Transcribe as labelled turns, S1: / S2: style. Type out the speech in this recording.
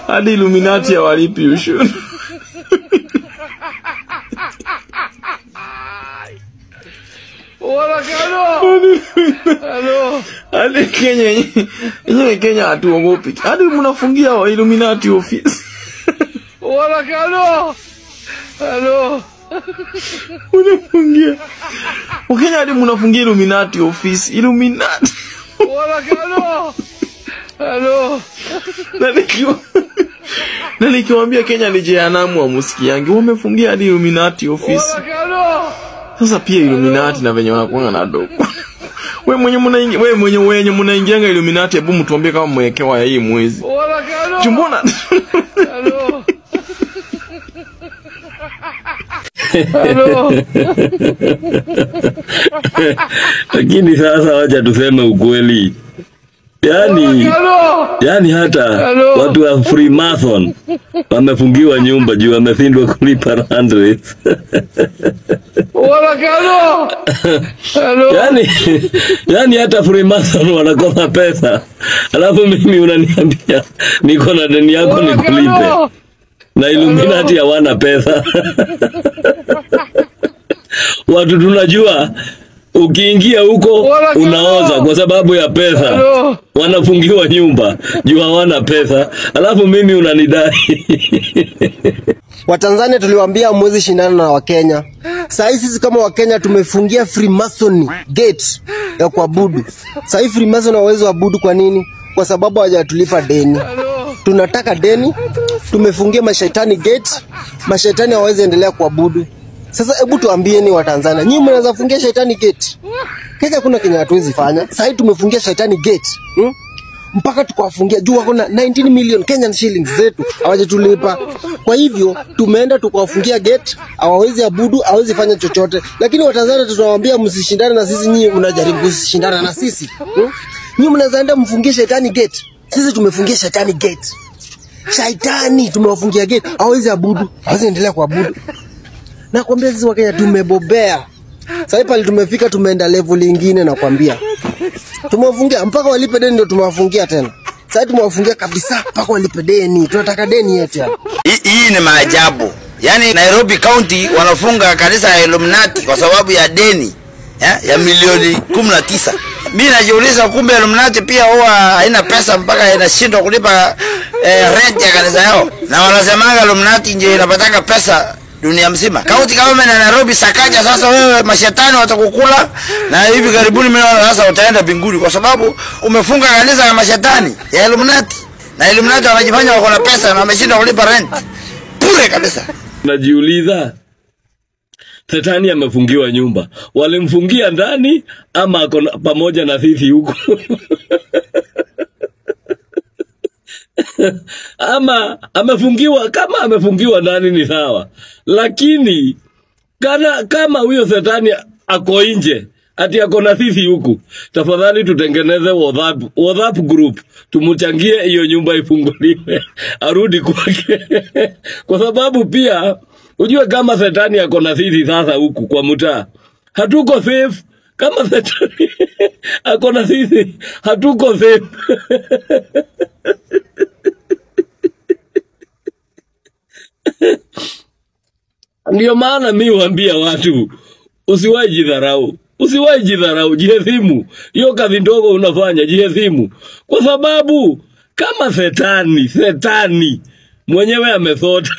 S1: Hadi Illuminati hawalipi ushuru. Hadi Kenya yenyewe, Kenya hatuogopi. Hadi mnafungia wa Illuminati office. Unafungia. Wakenya hadi mnafungia Illuminati office. Illuminati. Na nikiwaambia Kenya ni jehanamu hamusikiangi. Wamefungia hadi Illuminati office. Sasa pia Illuminati na venye wanakuanga na dogo. Wewe mwenye mnaingia, wewe mwenye wenye mnaingianga Illuminati, hebu mtuambie kama mwekewa ya hii mwezi. Tumbona.
S2: Lakini sasa wacha tuseme ukweli. Yaani hata watu wa Freemason wamefungiwa nyumba juu wameshindwa kulipa rent. Yaani hata Freemason wanakosa pesa. Alafu mimi unaniambia niko na deni yako nikulipe. Na Illuminati hawana pesa. Watu tunajua ukiingia huko unaoza kwa sababu ya pesa. Wanafungiwa nyumba juu hawana pesa. Alafu mimi unanidai.
S3: Watanzania tuliwaambia mwezi shindana na Wakenya. Sasa sisi kama Wakenya tumefungia Freemason gate ya kuabudu. Sasa Freemason hawawezi kuabudu kwa nini? Kwa sababu hawajatulipa deni. Tunataka deni, tumefungia mashaitani gate, mashaitani hawawezi endelea kuabudu. Sasa hebu tuambieni Watanzania, nyinyi mnaweza fungia shaitani gate? Kenya kuna Kenya hatuwezi fanya. Sasa tumefungia shaitani gate. Mpaka tukawafungia juu wako na 19 million Kenyan shillings zetu hawajatulipa. Kwa hivyo tumeenda tukawafungia gate, hawawezi abudu, hawawezi fanya chochote. Lakini Watanzania tunawaambia msishindane na sisi, nyinyi mnajaribu kushindana na sisi. Nyinyi mnaweza enda mfungie shaitani gate. Sisi tumefungia shaitani gate. Shaitani tumewafungia gate, hawawezi abudu, hawawezi endelea kuabudu. Nakwambia sisi Wakenya tumebobea. Sasa pale tumefika, tumeenda level nyingine nakwambia. Tumewafungia mpaka walipe deni, ndio tumewafungia tena. Sasa tumewafungia kabisa mpaka walipe deni. Tunataka deni yetu yani.
S4: Hii ni maajabu. Yaani Nairobi County wanafunga kanisa ya Illuminati kwa sababu ya deni ya milioni 19. Mimi najiuliza kumbe Illuminati pia huwa haina pesa mpaka inashindwa kulipa rent ya kanisa yao. Na wanasemanga Illuminati ndio inapataka pesa dunia mzima. County government ya Nairobi sakaja sasa, wewe mashetani watakukula na hivi karibuni mimi naona sasa utaenda mbinguni kwa sababu umefunga kanisa ya mashetani ya Illuminati. Na Illuminati wanajifanya wako na pesa na wameshindwa kulipa rent. Bure kabisa.
S2: Najiuliza, Shetani amefungiwa nyumba. Walimfungia ndani ama ako pamoja na sisi huko? Ama amefungiwa, kama amefungiwa ndani ni sawa. Lakini kama huyo shetani ako nje, ati ako na sisi huku, tafadhali tutengeneze WhatsApp group, tumuchangie hiyo nyumba ifunguliwe, arudi kwake. Kwa sababu pia ujue kama shetani ako na sisi sasa huku kwa mtaa, hatuko safe. Kama shetani ako na sisi, hatuko safe. Ndio maana mimi huambia watu, usiwahi jidharau. Usiwahi jidharau, jiheshimu. Hiyo kazi ndogo unafanya, jiheshimu. Kwa sababu kama shetani mwenyewe amesota.